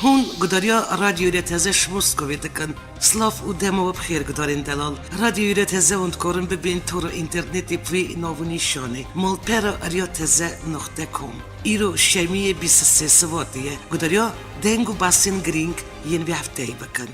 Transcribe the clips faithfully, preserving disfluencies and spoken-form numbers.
Hûn gudariya Radyoyê Teze ji Moskovê dikin. Silav û dema we bi xêr gudarên delal. Radyoyê Teze hûn dikarin bibên tora înternetê bi vê nav û nîşanê: malpera radiyo teze noqte com. Îro şemiyê bîst û sê Sibatê ye. Gudariya deng û behsên girîng yên vê hefteyê bikin.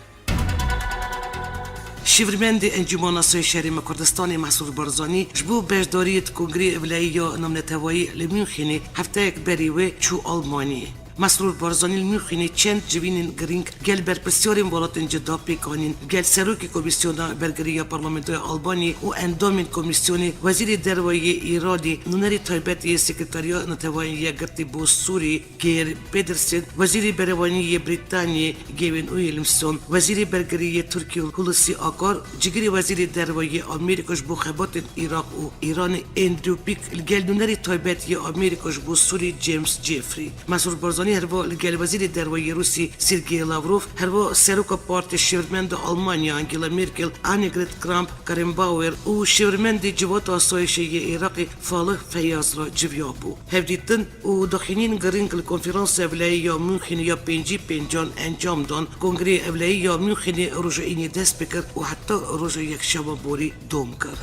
Şêwirmendê Encûmena Asayîşê Herêma Kurdistanê Mesrûr Barzanî ji bo beşdariyê di Kongreyê Ewleyî ya Navneteweyî li Münxenê hefteyek berî wê çû Almanyayê. Mesrûr Barzanî li Münxenê çend civînên girîng gel berpirsyarên welatên cuda pêk anîn, gel serokê Komîsyona Bergirî ya Parlamentoya Almanyayê û endamên Komîsyonê, Wezîrê Derve yê Îranê, nûnerê taybet yê Sekretariya Neteweyên Yekgirtî bo Sûrî, Geir Pedersen, Wezîrê Berevanî yê Brîtaniyê, Gavin Williamson, Wezîrê Bergirî yê Tirkiyê, Hulusi Akar, cigirê Wezîrê Derve yê Amerîka ji bo xebatên Iraq û Îranê, Andrew Peak, li gel nûnerê taybet yê Amerîka ji bo Sûrî, James Jeffrey. Mesrûr Barzanî herva li gel Wezîrê Derve yê Rûsî, Sergey Lavrov, herva Seroka Partiya Şêwirmenda Almanya, Angela Merkel, Annegret Kramp-Karrenbauer û Şêwirmendê Civata Asayîşê yê Iraqê, Falih Feyyaz re civiya bû. Hevdîtin û daxuyaniyên girîng li Konferansa Ewleyî ya Münxenê ya pêncî pêncan encam dan. Kongreyê Ewleyî ya Münxenê roja Înê dest pê kir û heta roja Yekşema borî dom kir.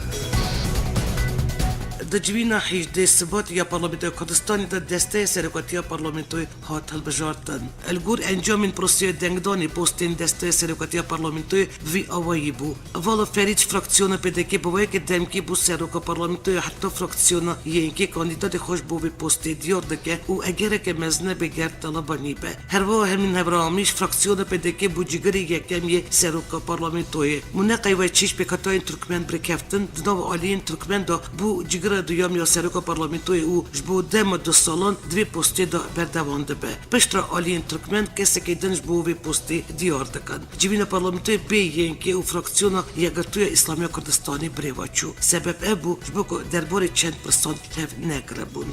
Di civîna hejdê Sibatê ya Parlamentoya Kurdistanê de desteya serokatiya parlamentoyê hat hilbijartin. Li gor encamên proseya dengdanê postên desteya serokatiya parlamentoyê bi vî awayî bû. Vala Ferîd ji fraksiyona P D K bi weke demkî bû seroka parlamentoyê, heta fraksiyona Y N K kandidatê xwe ji bo vê postê diyar dike û egereke mezin e Bêgert Talebanî be. Herwiha Hemîn Hevramî ji fraksiyona P D K bû cigirê yekem yê seroka parlamentoyê. Mûneqey Weçî ji pêkhatayên Tirkmen bi rêkeftin di nav aliyên Tirkmen de bû cigira duyem ya seroka parlamentoyê û ji bo dema du salan di vê postê de berdewam dibe. Piştre aliyên Tirkmen kesekê din ji bo vê postê diyar dikin. Civîna parlamentoyê bê Y N K û fraksiyona Yekgirtûya Îslamî ya Kurdistanê bi rê ve çû. Sebeb ev bû, ji bo ku derbarê çend pirsan tev nekiribûn.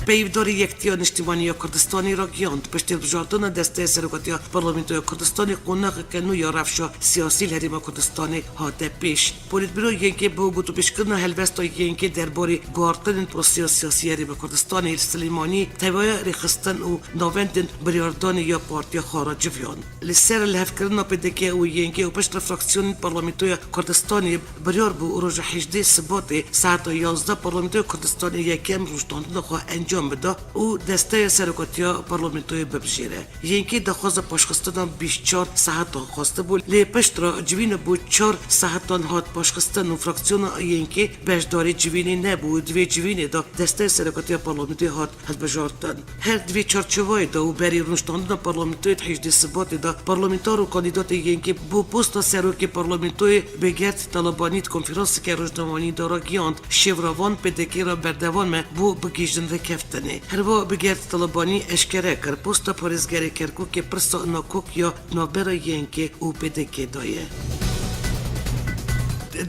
Peyvdarê Yektiya Niştimanî ya Kurdistanê ragihand, piştî hilbijartina desteya serokatiya parlamentoya Kurdistanê qonaxeke nû ya rewşa siyasî li Herêma Kurdistanê hate pêş. Polîtbîro Y N K bo gotûbêjkirina helwesta Y N K derbarê guhartinên proseya siyasî ya Herêma Kurdistanê li Silêmanî tevaya rêxistin û navendên biryardanê ya partiya xwe re civiyan. Li ser lihevkirina P D K û Y N K û piştre fraksiyonên parlamentoya Kurdistanê biryar bû roja hejdê Sibatê saeta yazdeh parlamentoya Kurdistanê yekem rûniştandina xwe encam bide û desteya serokatiya parlamentoyê bibijêre. Y N K daxwaza paşxistina bîst çar saetan xwestibû, lê piştre civîna bo çar saetan hat paşxistin û fraksiyona Y N K beşdarî civînê nebû û di vê civînê de desteya serokatiya parlamentoyê hat hilbijartin. Her di vê çarçovayê de û berî rûniştandina parlamentoyê di hejdê Sibatê de parlamenter û kandîdatê Y N K bo posta serokê parlamentoyê Bêgert Talebanî di konferanseke rojnamevanî de ragihand, şêwra van P D K re berdewam e bo bigihîjin rêkeftinê. Herwiha Bêgert Talebanî eşkere kir, posta parêzgerê Kerkûkê pirsa nakok ya navbera Y N K û P D K de ye.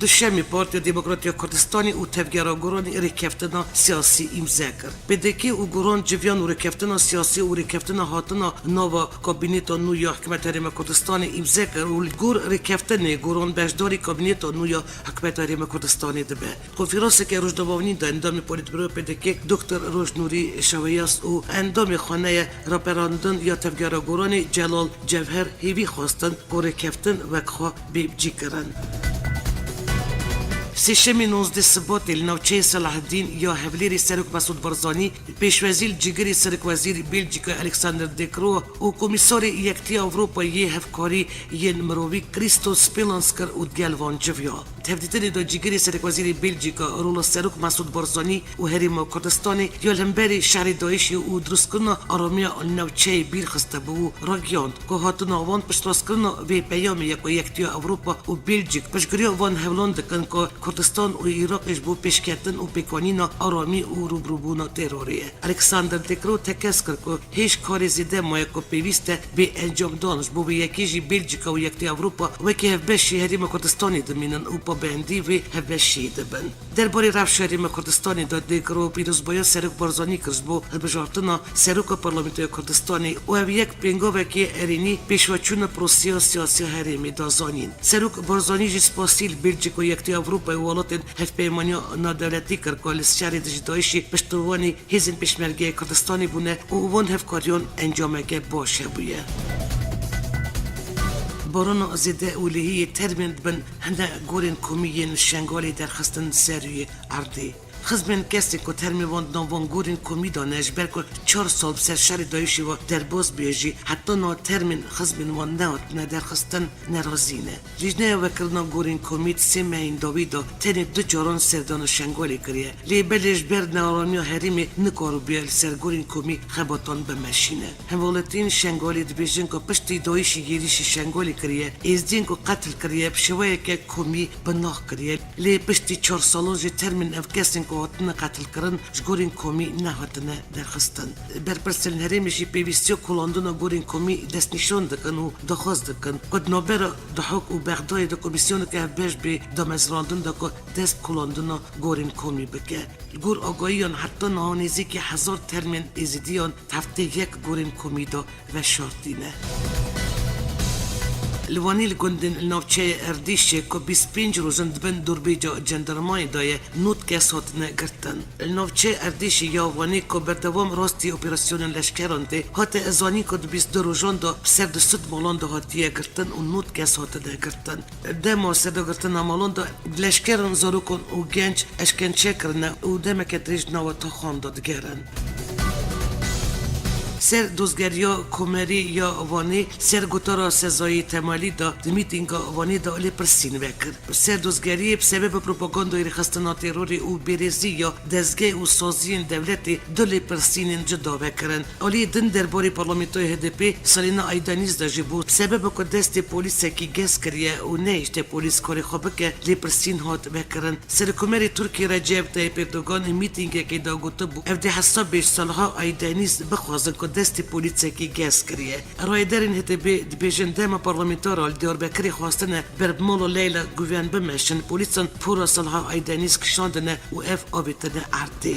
Duşemê Partiya Demokrat ya Kurdistanê û Tevgera Goranê rêkeftina siyasî îmze kir. P D K û Goran civiyan û rêkeftina siyasî û rêkeftina hatina nava kabîneta nû ya Hikûmeta Herêma Kurdistanê îmze kir û li gor rêkeftinê Goran beşdarî kabîneta nû ya Hikûmeta Herêma Kurdistanê dibe. Konferanseke rojnamevanî de endamê Polîtbîroya P D K Doktor Rojnûrî Şeweyas û endamê Xaneyê Raperandin ya Tevgera Goranê Celal Cevher hêvî xwestin ku rêkeftin wek xwe bê cîkirin. Sêşemê nozdeh Sibatê li navçeyê Selaheddîn ya Hewlêrê Serok Mesûd Barzanî, pêşwezîr cigirê serokwezîrê Belçîka Alexander De Croo û Komîsarê Yektiya Ewropa yê Hevkarî yên Mirovî Christos Spillans kir û digel wan civiya. Di hevdîtinê de cîgirê serokwezîrê Belcîka, Rola Serok Mesûd Barzanî û Herêma Kurdistanê ya li hemberî şerê DAIŞê û dirustkirina aramiya li navçeyê bîr xistibû û ragihand ku hatina wan piştrastkirina vê peyamê ye ku Yektiya Ewropa û Belcîk piştgiriya van hewlan dikin ku Kurdistan û Iraqê ji bo pêşketin û pêkanîna aramî û rûbirûbûna terorê ye. Alexander De Croo tekez kir ku hêj karê zêde maye ku pêwîst e bê encamdan, ji bo vê yekê jî Belcîka û Yekîtiya Ewropa wekî hevbeşê Herêma Kurdistanê dimînin û pabendî vê hevbeşiyê dibin. Derbarê rewşa Herêma Kurdistanê de De Croo pîrozbaya Serok Barzanî kir ji bo hilbijartina Seroka Parlamentoya Kurdistanê û ev yek pêngavekê erênî pêşveçûna proseya siyasî ya herêmê da zanîn. Serok Barzanî jî spasî li Belcîka û Yekîtiya Ewropa Welatên Hevpeymaniya Navdewletî kir ku li şerê dijî DAIŞ'ê piştevanî hêzên Pêşmergeyê Kurdistanê bûne û wan hevkariyan encameke baş hebûye. Barana zêde û lihiyê termên di bin hene gorên komî yên Şengalê derxistin ser rûyê erdê. Xizmên kesên ku termê wan di nav van gorên komî de ne, ji ber ku çar sal bi ser şerê DAIŞ'ê ve derbas bûye jî, heta niha termên xizmên wan nehatine derxistin, nerazî ne. Lîjneya Vekirina Gorên Komî di sê mehên dawî de tenê du caran serdana Şengalê kiriye. Lê belê ji ber nearamiya herêmê nikaribûye li ser gorên komî xebatan bimeşîne. Hemwelatiyên Şengalê dibêjin ku piştî DAIŞ'ê êrîşî Şengalê kiriye, êzdiyên ku qetil kiriye bi şêweyeke komî bi nav kiriye. Lê piştî çar salan jî termên ev kesên ku hatine qetilkirin ji gorên komî nehatine derxistin. Berpirsên herêmê jî pêwîstiya kolandina gorên komî destnîşan dikin û daxwaz dikin ku di navbera Duhok û Bexdayê de komîsyoneke hevbeş bê damezrandin de ku dest kolandina gorên komî bike. Li gor agahiyan heta niha nêzîkî hezar termên Êzidiyan di heftê yek gorên komî de veşartîne. Li Wanî li gundên li navçeyê Erdîşê ku bîst pênc roj in di bin dorbêca cendarmayê de ye, nod kes hatine girtin. Li navçeyê Erdîşê ya Wanî ku berdewam rastî operasyonên leşkeran tê, hate zanîn ku di bîst du rojan de bi ser du sed malan de hatiye girtin û nod kes hatine girtin. Dema sedagirtina malan de leşkeran zarokan û genç eşkence kirine û demeke dirêj di nava taxan de digerin. Ser dozgeriya Komerî ya Wanê ser gotara Sezayê Temalî de di mîtînga Wanê de lêpirsîn vekir. Ser dozgeriyê bi sebeba propagandayê rêxistina terorê û bêrêzî ya dezgeh û saziyên dewletê du lêpirsînên cuda vekirin. Aliyê din derbarê parlamentoyê H D P Selîna Aydenîz de jî bû. Sebeba ku destê polîsekî gez kiriye û nehişte polîs karê xwe bike, lêpirsîn hat vekirin. Serokkomarê Tirkiyê Recep Tayyip Erdogan mîtîngekê de gotibû, ev dê hesabê ji Saliha Aydenîz bixwazin ku destê polîsekî gez kiriye. Rayedarên H D P dibêjin dema parlamentoyê li Diyarbekirê xwestine ber bi mala Leyla Guven bimeşin, polîsan pora Saliha Aydenîz kişandine û ev avêtine erdê.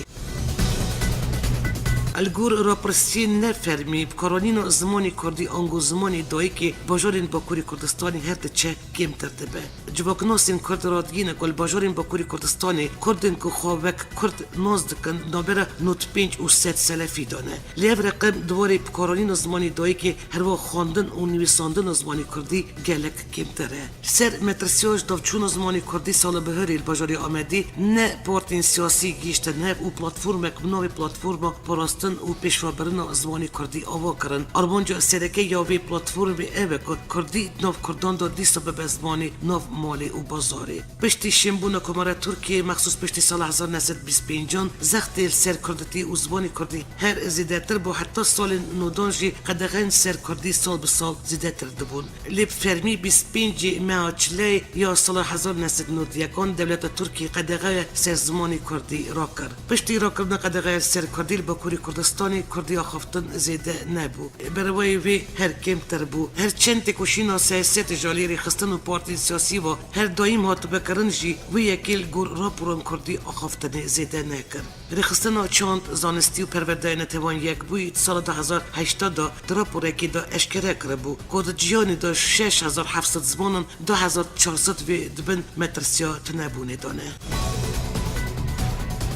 Li gor rapirsiyên ne fermî, bikaranîna zimanê kurdî ango zimanê dayikê bajarên Bakurê Kurdistanê her diçe kêmtir dibe. Civaknasên kurd radigihîne ku li bajarên Bakurê Kurdistanê kurdên ku xwe wek kurd nas dikin navbera nod pênc û sed selefî de ne. Lê ev reqem di warê bikaranîna zimanê dayikê, herwiha xwendin û nivîsandina zimanê kurdî gelek kêmtir e. Li ser metirsiya ji navçûna zimanê kurdî sala bihurê li bajarê Amedê ne partiyên siyasî gihîştin hev û platformek bi navê Platforma Parastin û Pêşvebirina Zimanê Kurdî ava kirin. Armanca sereke ya vê platformê ev e ku kurdî di nav kurdan de dîsa bibe zimanê nav malê û bazarê. Piştî şênbûna Komara Tirkiyê, mexsûs piştî sala hezar neh sed bîst pêncan, zextê li ser kurditî û zimanê kurdî her zêdetir bû, heta salên nodan jî qedexeyên ser kurdî sal bi sal zêdetir dibûn. Lê bi fermî bîst pêncê meha Çileyê ya sala hezar neh sed nod û yekan dewleta Tirkiyê qedexeya ser zimanê kurdî rakir. Piştî rakirina qedexeya ser kurdî li Bakurê Kurdistanê kurdî axaftin zêde nebû. Berwayê wê her kêmtir bû. Her çend têkoşîna siyasetê ji aliyê rêxistin û partiyên siyasî ve her daîm hatibe kirin jî, wê yekê li gor raporan kurdî axaftinê zêde nekir. Rêxistina çand, zanistî û perwerdeyê Netewên Yekbûyî di sala du hezar heştê de di raporekê de eşkere kiribû, ku di cîhanê de şeş hezar heft sed zimanan du hezar çar sed vê di bin metirsiya tunebûnê de ne.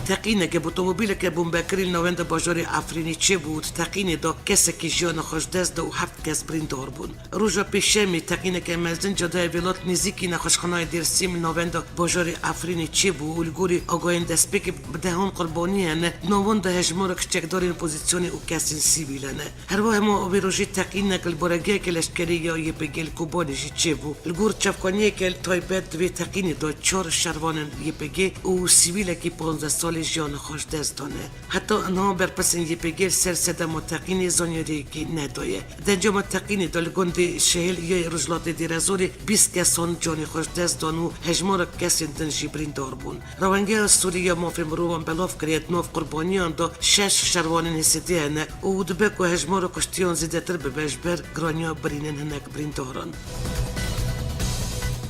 Teqîneke bi otomobîleke bombekirî li navenda bajarê Efrînê çêbû û di teqînê de kesekî jiyana xwe ji dest da û heft kes birîndar bûn. Roja Pêşemê teqîneke mezin cadeya Vêlat nêzîkî nexweşxanayê Dêrsîm li navenda bajarê Efrînê çêbû û li gorî agahiyên destpêkê bi dehan qurbanî hene, di nav wan de hejmarek çekdarên opozîsyonê û kesên sivîl hene. Herwiha hema vê rojê teqînek li baregeheke leşkerî ya Y P G li Kobanê jî çêbû. Li gor çavkaniyeke li taybet di vê teqînê de çar şervanên Y P G û sivîlekî panzdeh salî jiyana xwe ji dest dane. Heta niha berpirsên Y P G li ser sedema teqînê zanyariyekî nedaye. Di encama teqînê de li gundê Şehêl yê Rojhilatê Dêrezorê bîst kesan canê xwe ji dest dan û hejmarek kesên din jî birîndar bûn. Rawengeha Sûrî ya Mafê Mirovan belav kiriye, di nav qurbaniyan de şeş şervanên H S D'ê hene û dibe ku hejmara kuştiyan zêdetir bibe ji ber giraniya birînên hinek birîndaran.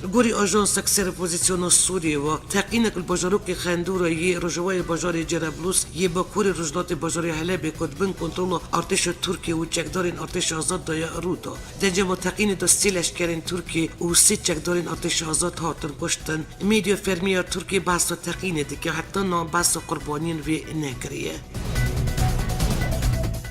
Li gorî ajansek ser opozisyona Sûriyê ve, teqînek li bajarokê Xendûra yê rojavayê bajarê Cereblûs yê bakurê rojhilatê bajarê Helebê ku di bin kontrola artêşa Tirkiyê û çekdarên artêşa azad de ye rû da. Di encama teqînê de sê leşkerên Tirkiyê û sê çekdarên artêşa azad hatin kuştin. Medya fermî ya Tirkiyê behsa teqînê dike, heta niha behsa qurbaniyên vê nekiriye.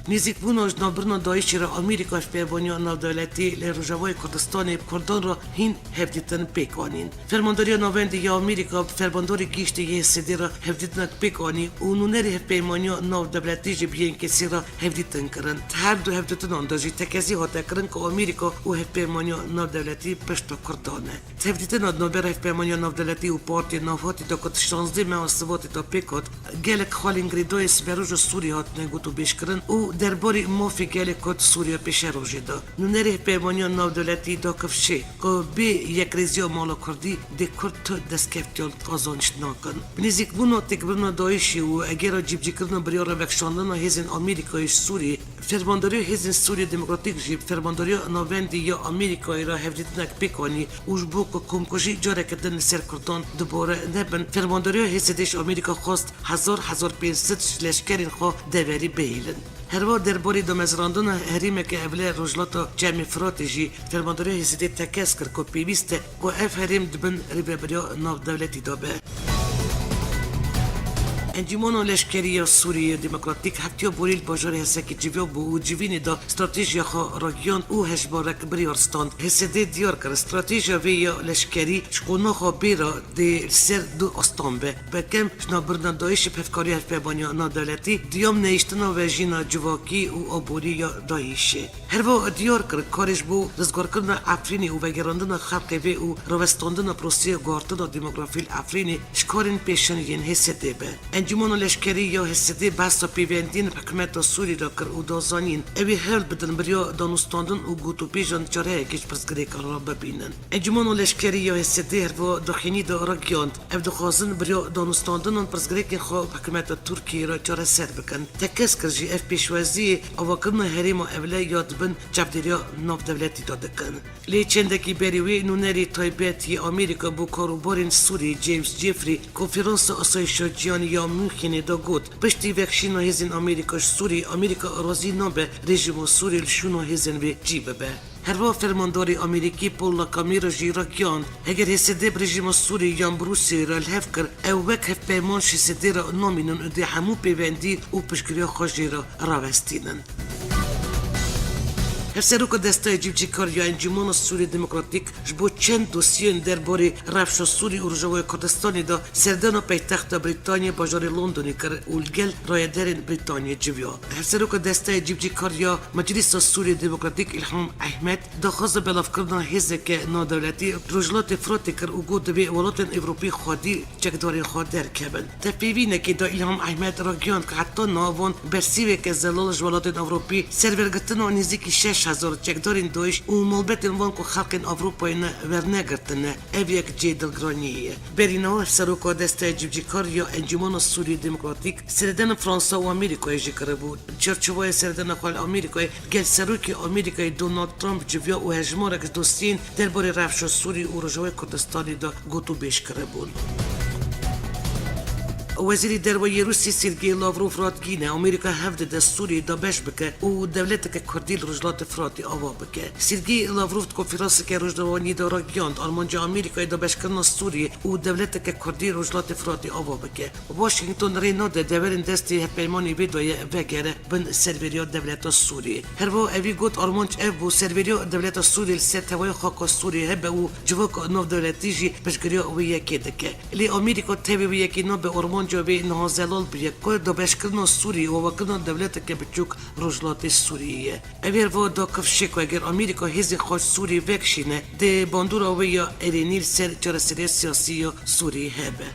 Nêzîkbûna ji navbirina DAIŞê re Amerîka hevpeyvaniya navdewletî li Rojavayê Kurdistanê bi Kurdan re hîn hevdîtin pêk anîn. Fermandariya Navendî ya Amerîka bi fermandarê giştî yê H S D'ê re hevdîtinek pêk anî û nûnerê hevpeymaniya navdewletî jî bi yên kesî re hevdîtin kirin. Di her du hevdîtinan de jî tekezî hate kirin ku Amerîka û hevpeymaniya navdewletî pişta Kurdan e. Di hevdîtina di navbera Hevpeymaniya Navdewletî û Partiyên Navhatî de ku di şazdeh meha Sibatê de pêk hat, gelek xalên girêdayî siberoja Sûriyê hatine gotûbêjkirin û derbarê mafê gelê Kurd Sûriya pêşerojê de. Nûnerê Hevpeymaniya Navdewletî Dakiv Şê, ku bê yekrêziya mala Kurdî dê Kurd tu destkeftiyan qazanc nakin. Bi nêzîkbûna têkbirina DAIŞê û egera cîbicîkirina biryara vekişandina hêzên Amerîkayê ji Sûriyê, Fermandariya Hêzên Sûriya Demokratîk jî bi Fermandariya Navendî ya Amerîkayê re hevdîtinek pêk anî û ji bo ku komkujî careke din li ser Kurdan dubare nebin, Fermandariya H S D'ê ji Amerîka xwest hezar, hezar pênc sed ji leşkerên xwe deverî bihêlin. Herwiha derbarê damezrandina herêmeke ewle Rojhilata Çemê Firatê jî Fermandariya H S D'ê tekez kir ku pêwîst e ku ev herêm di bin rêvebiriya navdewletî de be. Encûmena Leşkerî ya Sûriyê Demokratîk heftiya borî li bajarê Hesekê civiya bû û civînê de stratejiya xwe ragihand û hejmarek biryar stand. H S D diyar kir, stratejiya vê ya leşkerî ji qonaxa bê re dê li ser du astan be. Bekem ji navbirina DAIŞê bi hevkariya Hevpeymaniya Navdewletî, duyem nehiştina ve jîna civakî û aborî ya DAIŞê. Herwiha diyar kir, karê ji bo rizgarkirina Efrînê û vegerandina xelkê vê û rawestandina proseya guhartina demografî li Efrînê ji karên pêşin yên H S D be. Encûmena Leşkerî ya H S D behsa pêvendiyên bi hikûmeta Sûrî re kir û da zanîn, ew ê hewl bidin biriya danûstandin û gotûbêjan çareyekê ji pirsgirêkan re bibînin. Encûmena Leşkerî ya H S D herwiha daxuyanî de ragihand, ew dixwazin biriya danûstandinan pirsgirêkên xwe bi hikûmeta Tirkiyê re çareser bikin. Tekez kir jî ev pêşwaziyê avakirina herêma ewle ya di bin çavdêriya navdewletî de dikin. Lê çendekî berî wê nûnerê taybet yê Amerîka bo karûbarên Sûrî James Jeffrey konferansa asayişa cîhanî ya Münxenê de got, piştî vekişîna hêzên Amerîka ji Sûrî, Amerîka razî nabe rejîma Sûrî li şûna hêzên wê cî bibe. Herwiha fermandarê Amerîkî Paul Lacamera jî ragihand, heger H S D bi rejîma Sûrî yan bi Rûsiyayê re li hev kir, ew wek hevpeyman ji H S D re namînin û dê hemû pêvendî û piştgiriya xwe jê re rawestînin. Hevseroka Desteya Cîbicîkar ya Encûmena Sûriyê Demokratîk ji bo çend dosyeyên derbarê rewşa Sûrî û Rojavayê Kurdistanê de serdana paytexta Brîtanyê bajarê Londonê kir û li gel rayedarên Brîtanyê civiya. Hevseroka Desteya Cîbicîkar ya Meclîsa Sûriyê Demokratîk Îlham Ehmed daxwaza belavkirina hêzeke navdewletî li Rojhilatê Firatê kir û got, divê welatên Ewropî xwedî çekdarên xwe derkevin. Tevpêvînekê de Îlham Ehmed ragihand ku heta niha van bersîveke zelal ji welatên Ewropî serwergirtina nêzîkî şeş hezar çekdarên DAIŞ û malbetên wan ku xelkên Ewropayê ne wernegirtine, ev yek cihê dilgiraniyê ye. Berî niha Hevseroka Desteya Cîbicîkar ya Encûmena Sûriyê Demokratîk seredana Fransa û Amerîkayê jî kiribû. Çarçovaya seredana xwe li Amerîkayê gel serokê Amerîkayê Donald Trump civiya û hejmarek ji dosyeyên derbarê rewşa Sûrî û Rojavayê Kurdistanê de gotûbêj kiribûn. Wezîrê Derve yê Rûsî Sergey Lavrov radgîne, Amerîka hev dide Sûriyê dabeş bike û dewleteke Kurdî li Rojhilatê Firatê ava bike. Sergey Lavrov di konferanseke rojnamevaniyê de ragihand, armanca Amerîkayê dabeşkirina Sûriyê û dewleteke Kurdî Rojhilatê Firatê ava bike. Washington rê nade deverên destê hevpeymanê vê de ye vegere bin serveriya dewleta Sûriyê. Herwiha evî got, armanc ev bû, serveriya dewleta Sûriyê li ser tevaya xaka Sûriyê hebe û civaka navdewletî jî piştgiriya wê yekê dike. Lê Amerîka tevî wê yekê nabe, armanca wê niha zelal bûye, ku dabeşkirina Sûriyê û avakirina dewleteke biçûk Rojhilatê Sûriyê ye. Ev ê va da kifşê ku eger Amerîka hêzên xwe ji Sûriyê vekişîne, di bandora wê ya erênî li ser çareseriya siyasî ya Sûriyê hebe.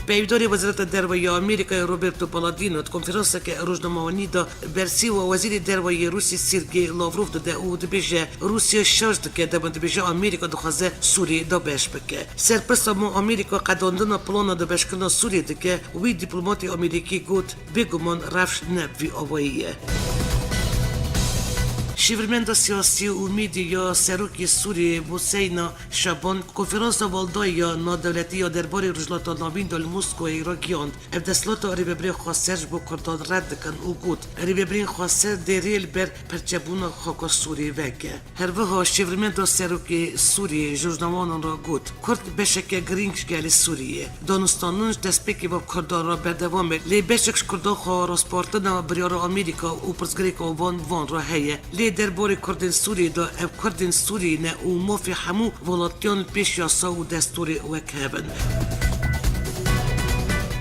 Peyvdarê Wezareta Derve ya Amerîkayê Roberto Palladino di konferanseke rojnamevanî de bersî wa Wezîrê Derve yê Rûsî Sergey Lavrov dide û dibêje, Rûsya şaş dike, dema dibêje Amerîka dixwaze Sûriyê dabeş bike. Ser pirsa ma Amerîka qedandina plana dabeşkirina Sûriyê dike, wî dîplomatê Amerîkî got, Bêguman rewş ne bi vî awayî ye. Çêvirmenda siyasî û medya ya serokê Sûriyê Museyna Şaban konferansa waldayî ya navdewletî ya derbarê Rojhilata Navîn de li Moskowayê ragihand. Ev desthilata rêvebirên xweser ji bo Kurdan red dikin û got, rêvebirên xweser dê rê li ber perçebûna xaka Sûriyê veke. Her wiha çêvirmenda serokê Sûriyê ji rojnamevanan re got, Kurd beşeke girîng ji gelê Sûriyê ye. Danûstanin ji destpêkê ve bi Kurdan re berdewam e, lê beşek ji Kurdan xwe raspartina biryara Amerîka û pirsgirêka van van re heye. Lê derbarê Kurdên Sûriyê de, ev Kurdên Sûriyê ne û mafê hemû welatiyan li pêş yasa û destûrê wek hev in.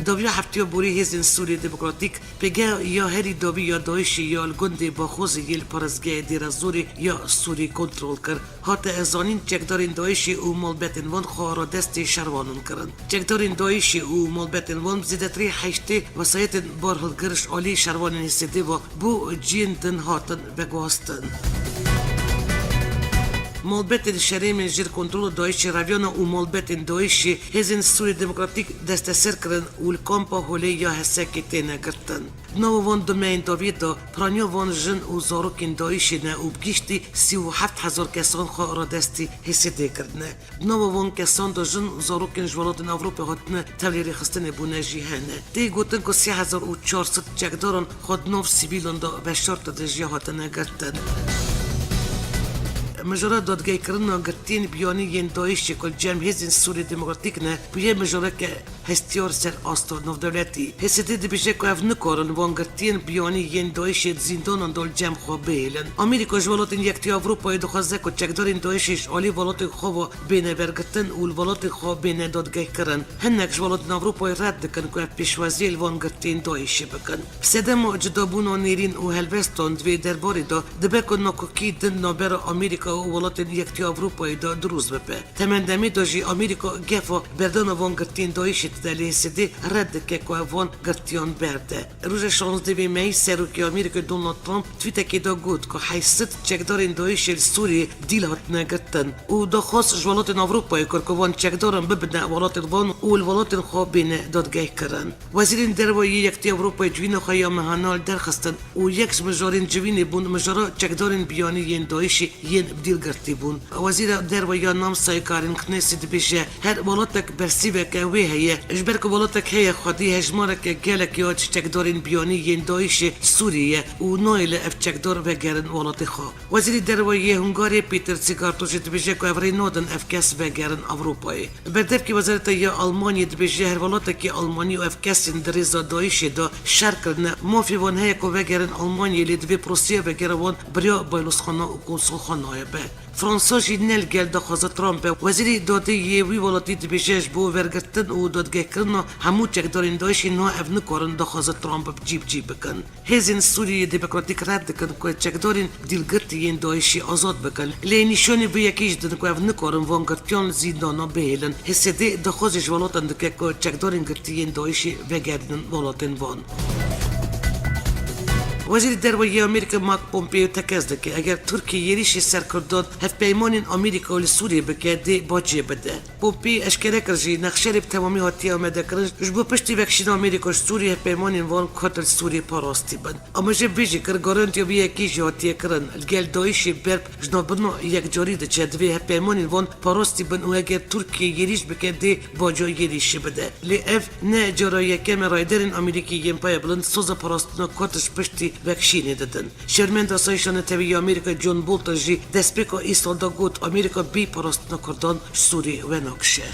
Dawiya heftiya borî Hêzên Sûriyê Demokratîk pêgeha ya herî dawî ya DAIŞê ya li gundê Baxozê yê li parêzgehê Dêra Zorê ya Sûrî kontrol kir. Hate zanîn, çekdarên DAIŞê û malbetên wan xwe radestê şervanan kirin. Çekdarên DAIŞê û malbetên wan bi zêdetirî heştê wesayetên barhilgir ji alî şervanên Hêsedê ve bo cihên din hatin veguhastin. Malbetên şerêmên jêr kontrola DAIŞê reviyana û malbetên DAIŞê Hêzên Sûriyê Demokratîk desteser kirin û li kampa Holê ya Hesekê têne girtin. Di nava van du mehên dawiyê de piraniya van jin û zarokên DAIŞê ne û bi giştî sî û heft hezar kesan xwe radestî Hêsedê kirine. Di nava van kesan de jin û zarokên ji welatên Ewropê hatine tevlî rêxistinê bûne jî hene. Tê gotin ku sê hezar û çar sed çekdaran xwe di nav sivîlan de veşartin de jî hatine girtin. Mijara dadgehkirina girtiyên biyanî yên DAIŞê ku li cem Hêzên Sûriyê Demokratîk ne, bûye mijareke hestiyar ser asta navdewletî. Hêsedê dibêje ku ev nikarin van girtiyên biyanî yên DAIŞê di zîndanan de li cem xwe bihêlin. Amerîka ji welatên Yekitî Ewropayê dixwaze ku çekdarên DAIŞê ji alî welatên xwe ve bêne vergirtin û li welatên xwe bêne dadgehkirin. Hinek ji welatên Ewropayê red dikin ku ev pêşwaziyê li van girtiyên DAIŞê bikin. Bi sedema cudabûna nêrîn û helwestan di vê derbarê de dibe ku nakokî din navbera Amerîka û welatên Yekitî Ewropayê de dirûst bibe. Temendemê de jî Amerîka gefa berdana van girtiyên DAIŞê dide, lê Hêsedê red dike ku ev van girtiyan berde. Roja şazdeh meyî serokê Amerîkayê Donald Trump twîtekê de got ku heyşt sed çekdarên DAIŞê li Sûriyê dîl hatine girtin û daxwaz ji welatên Ewropayê kir ku van çekdaran bibine welatên van û li welatên xwe bêne dadgehkirin. Wezîrên Derve yê Yekitî Ewropayê civîna xwe ya mehana li derxistin û yek ji mijarên civînê bûn mijara çekdarên biyanî yên DAIŞê yên bi dîl girtî bûn. Wezîra Derve ya Namsayê Karin Knessy dibêje, her welatek bersîveke wê heye, ji ber ku welatek heye xwedî hejmareke gelek ya ji çekdarên biyanî yên DAIŞê Sûriyê ye û nayêle ev çekdar vegerin welatê xwe. Wezîrê Derve yê Hungarê Peter Csikarto jî dibêje ku ev rê nadin ev kes vegerin Ewropayê. Berdevkê Wezareta ya Almanyê dibêje, her welatekî Almanî û ev kesên di rêza DAIŞê de şer kirine, mafê wan heye ku vegerin Almanyê, lê divê proseya vegera wan bi riya baylozxana û konsolxanayê be. Fransa jî ne li gel daxwaza Trump e. Wezîrê Dadê yê wî welatî dibêje, ji bo vergirtin û dadgehkirina hemû çekdarên DAIŞê niha ev nikarin daxwaza Trump bi cî bi cî bikin. Hêzên Sûriyê Demokratîk red dikin ku çekdarên dîlgirtî yên DAIŞê azad bikin. Lê nîşanî vê yekê jî didin ku ev nikarin van girtiyan li zîndana bihêlin. Hêsedê daxwazê ji welatan dike ku çekdarên girtî yên DAIŞê vegerînin welatên van. Wezîrê Derve yê Amerîka Mike Pompeo tekez dike, eger Tirkiye êrîşê ser Kurdan hevpeymanên Amerîka li Sûriyê bike, dê bacê bide. Pompeo eşkere kir jî, nexşerê bi temamî hatiye amadekirin, ji bo piştî vekişîna Amerîka ji Sûriyê hevpeymanên van Kurd li Sûriyê parastî bin. Amaje vê jî kir, garantiya vê yekê jî hatiye kirin, li gel DAIŞê berb ji navbirina yekcarî diçe, divê hevpeymanên van parastî bin û eger Tirkiye êrîş bike, dê baca êrîşê bide. Lê ev ne cara yekem e, rayedarên Amerîkî yên payebilind soza parastina Kurd ji piştî vekişînê didin. Şêwirmenda Asayîşa Netewî ya Amerîka John Bolton jî destpêka îsal de got, Amerîka bê parastina Kurdan ji Sûriyê wenakişe.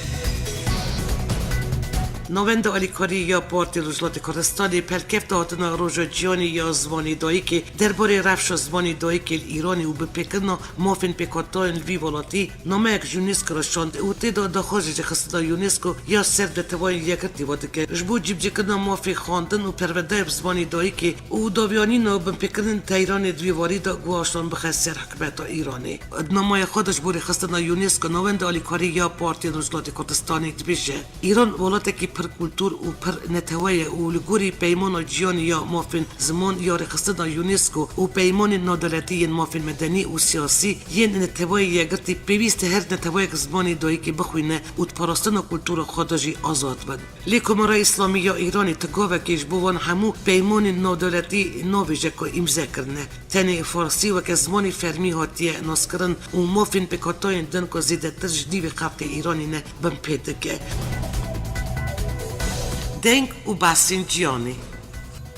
Navenda Alîkarî ya Partî Rojhilatê Kurdistanê pelkefta hatina Roja Cîhanî ya Zimanê Dayikê derbarê rewşa zimanê dayikê li Îranê û binpêkirina mafên pêkhateyên li vî welatî nameyek ji UNESCO re şand û tê de daxwazê jî xistina UNESCO ya ser Neteweyên Yekgirtî ve dike, ji bo cîbicîkirina mafê xwendin û perwerdeyê bi zimanê dayikê û dawiyanîna binpêkirinên Tehranê di vî warî de guhaştan bixe ser hikûmeta Îranê. Di namaya xwe de ji bo rêxistina UNESCO navenda alîkarî ya Partiyên Rojhilatê Kurdistanê dibêje, Îran welatekî kultur û pir netewe ye û li gorî Peymana Cîhanî ya Mafên Ziman ya rêxistina UNESCO û peymanên navdewletî yên mafên medenî û siyasî yên neteweyê yekgirtî pêwîst e her neteweyek zimanê dayikê bixwîne û di parastina kultura xwe de jî azad bin. Lê Komara Îslamî ya Îranê ti gavekê ji bo van hemû peymanên navdewletî navêje ku îmze kirine. Tenê farsî weke zimanê fermî hatiye naskirin û mafên pêkhatayên din ku zêdetir ji nîvê xelkê Îranî ne binpê dike. Deng û behsên cîhanê.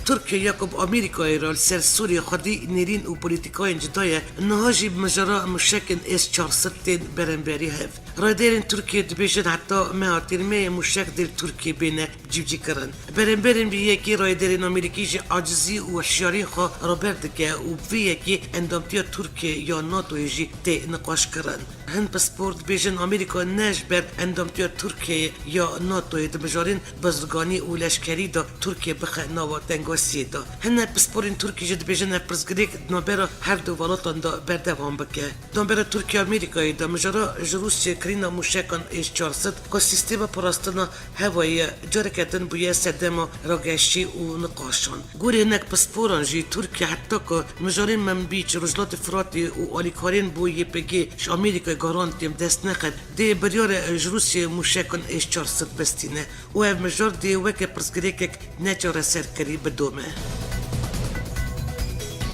Tirkiye ya ku bi Amerîkayê re li ser Sûriyê xwedî nêrîn û polîtîkayên cuda ye, niha jî bi mijara mûşekên S çar sed tên beremberî hev. Rayedarên Tirkiyê dibêjin heta meha tîrmeyê mûşek dê li Tirkiyê bêne cîbicîkirin. Beremberên vî yekê rayedarên Amerîkî ji acizî û hişyariyên xwe raber dike û bi vê yekê endamtiya Tirkiyê ya NATOyê jî tê niqaşkirin. Hin pispor dibêjin Amerîka ne ji ber endamtiya Tirkiyeyê ya NATOyê di mijarên bazirganî û leşkerî de Tirkiye bixe nava tengasiyê de. Hine pisporên Tirkî jî dibêjin ev pirsgirêk di navbera her du welatan de berdewam bike. Di navbera Tirkiye û Amerîkayê de mijara ji Rûsiyê kirîna mûşekan S çar sed ku sîstema parastina hewayê ye, careke din bûye sedema rageşî û niqaşan. Gorî hinek pisporan jî Tirkiye heta ku mijarên Minbîc, Rojhilatê Firatê û alîkariyên bo Y P G ji Amerîkayê garantiyê bi dest nexin, dê biryare ji Rûsiyê mûşekan S çar sed bistîne û ev mijar dê weke pirsgirêkek neçareserkirî bidome.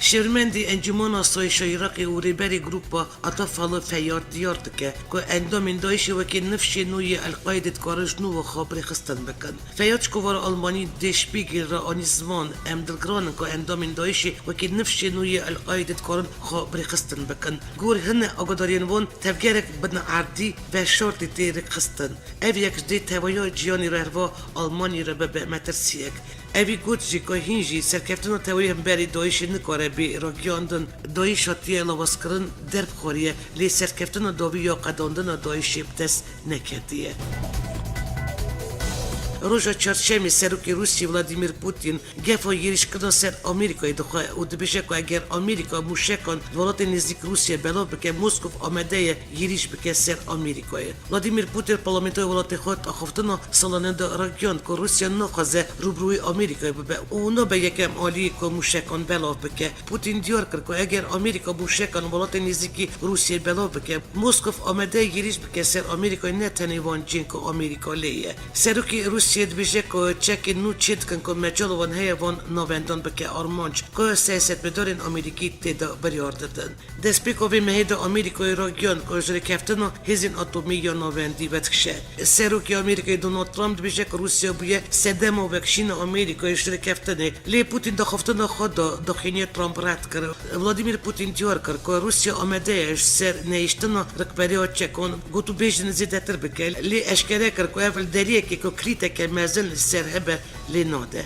Şêwirmendê Encûmena Asayîşa Iraqê û rêberê Grupa Atafali Feyyad diyar dike ku endamên DAIŞê wekî nifşê nû yê El-Qaîdê dikarin ji nû ve xwe bi rêxistin bikin. Feyyad ji kovara Almanî Der Spiegel re anî ziman, Em dilgiran in ku endamên DAIŞê wekî nifşê nû yê El-Qaîdê dikarin xwe bi rêxistin bikin. Gor hine agadariyên wan tevgerek binerdî veşartî tê rêkxistin. Ev yek ji dê tevahiya cîhanê re herva Almanyê re bibe metirsiyek. Evî got jî ku hîn jî serkeftina tevayî hemberî DAIŞê nikare bê ragiyandin. DAIŞ hatiye lawazkirin, derbixwariye, lê serkeftina dawî ya qedandina DAIŞê bi dest neketiye. Roja Çarşemê Serokê Rûsiyê Vladimir Putin gefa yêrîşkirina ser Amerîkayê dixwe û dibêje ku eger Amerîka mûşekan di welatên nêzîk Rûsiyê belav bike, Moskov amade ye yêrîş bike ser Amerîkayê. Vladimir Putin parlamentoya welatê xwe di axaftina salane de ragihand ku Rûsya naxwaze rûbirûyê Amerîkayê bibe û nabe yekem aliyê ku mûşekan belav bike. Putin diyar kir ku eger Amerîka mûşekan welatên nêzîkî Rûsiyê belav bike, Moskov amade ye yêrîş bike ser Amerîkayê, ne tenê van cihên ku Amerîka lê ye. Serokê Rûsiyê dibêje ku çekên nû çêdikin ku mecal wan heye van navendan bike armanc, ku siyasetmedarên Amerîkî tê de biryar didin. Destpêka vê mehê de Amerîkayê ragihand ku ji rêkeftina hêzên atomî ya navendî vedikişe. Serokê Amerîkayê Donald Trump dibêje ku Rûsya bûye sedema vekişîna Amerîkayê ji rêkeftinê, lê Putin di axaftina xwe de daxuyaniyê Trump red kir. Vladimir Putin diyar kir ku Rûsya amade ye ji ser nehiştina rikberiya çekan gotûbêjên zêdetir bike, lê eşkere kir ku ev li deriyekê ku kilîteke mezin li ser hebe lê nade.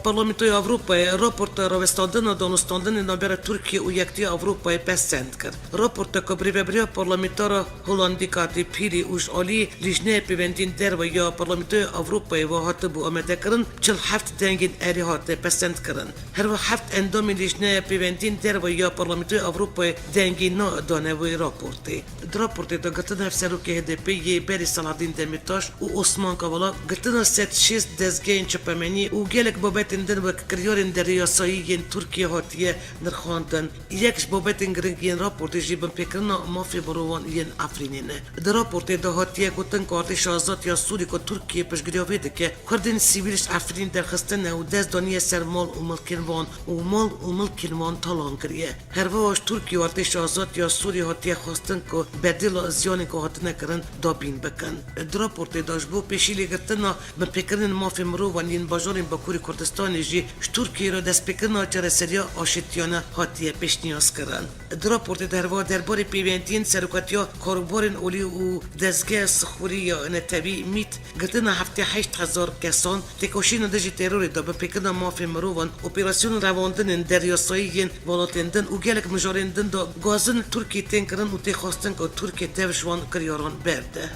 Parlamentoya Ewropayê raporta rawestandina danûstandinê navbera Tirkiye û Yekîtiya Ewropayê pesend kir. Raporta ku bi rêvebiriya parlamentara Holandî Kati Pîrî û ji alî Lijneya Pêvendiyên Derve ya Parlamentoya Ewropayê ve hatibû amadekirin, çil heft dengên erê hate pesendkirin. Her wiha heft endamên Lijneya Pêvendiyên Derve ya Parlamentoya Ewropayê dengê na dane wê raportê. Di raportê de girtina hevserokê H D P yê berê Selahaddîn Demîrtaş û Osman Kavala, girtina sed şêst dezgehên çapemeniyê û gelek babetên din wek kiryarên derê yasayî yên Tirkiyê hatiye nirxandin. Yek ji babetên giring yên raportê jî binpêkirina mafê mirovan yên Efrînê ne. Di raportê de hatiye gotin ku Artêşa Azad ya Sûrî ku Tirkiye piştgiriya wê dike, Kurdên sivîl ji Efrînê derxistine û dest daniye ser mal û milkên wan û mal û milkên wan talan kiriye. Her wiha ji Tirkiye û Artêşa Azad ya Sûrî hatiye xwestin ku bedîla ziyanên ku hatine kirin dabîn bikin. Di raportê de ji bo pêşîlêgirtina binpêkirinên mafê mirovan yên bajarên Bakurê Kurdistanê jî ji Tirkiye re destpêkirina çareseriya aşitiyane hatiye pêşniyazkirin. Di raportê de herwiha derbarê pêwendiyên serokatiya karûbarên olî û dezgeha sixurî ya netewî mît, girtina heftê heşt hezar kesan, têkoşîna dijî terorê de, binpêkirina mafên mirovan, operasyonên revandinên deryasayî yên welatên din û gelek mijarên din de gazin li Tirkiyê tên kirin û tê xwestin ku Tirkiye tev ji wan kiryaran berde.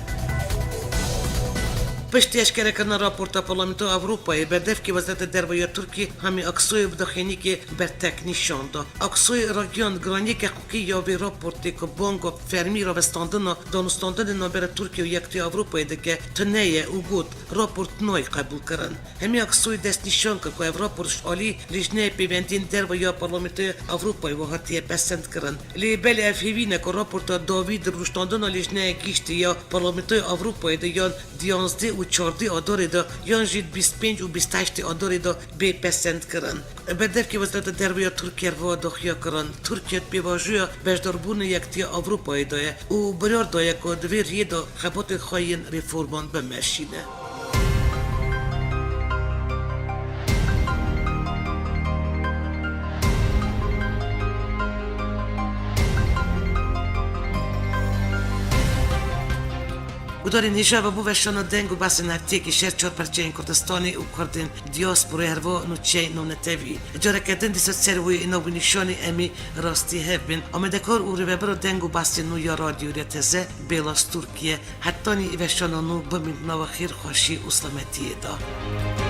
Piştî eşkerekirina raporta Parlamentoya Ewropayê, berdevkê Wezareta Derve ya Tirkiyê Hami Aksoy bi daxuyaniyekê bertek nîşan da. Aksoy ragihand, giraniyeke hiqûqî ya vê raportê ku banga fermî rawestandina danûstandinê navbera Tirkiye û Yekîtiya Ewropayê dike, tune ye û got, raport nayê qebûlkirin. Hemi Aksoy destnîşan kir ku ev rapor ji alî Lîjneya Pêvendiyên Derve ya Parlamentoya Ewropayê ve hatiye pesendkirin. Lê belê ev hêvî ne ku raporta dawî di rûştandina Lîjneya Giştî ya Parlamentoya Ewropayê de yan di yanzdeh û çardeh Adarê de yan jî di bîst pênc û bîst heştê Adarê de bê pesendkirin. Berdevkê Wezareta Derve ya Tirkiye re va daxuya kirin, Tirkiye di pêvajoya beşdarbûna Yekîtiya Ewropayê de ye û biryar daye ku di vê riyê de xebatên xwe yên reforman bimeşîne. Guhdarên hêja ve bo veşana deng û behsên heftiyekî ji her çar perçeyên Kurdistanê û Kurdên diasporayê, herva nûçeyên navnetewî. Careke din dîsa ser wê navnîşanê em ê rastî hev bên. Amadekar û rêvebira deng û behsên nû ya Radyo Rêya Teze, Bêla Stûrkî ye. Hetanî veşana nû bimîn di nava xêr, xweşî û selametiyê de.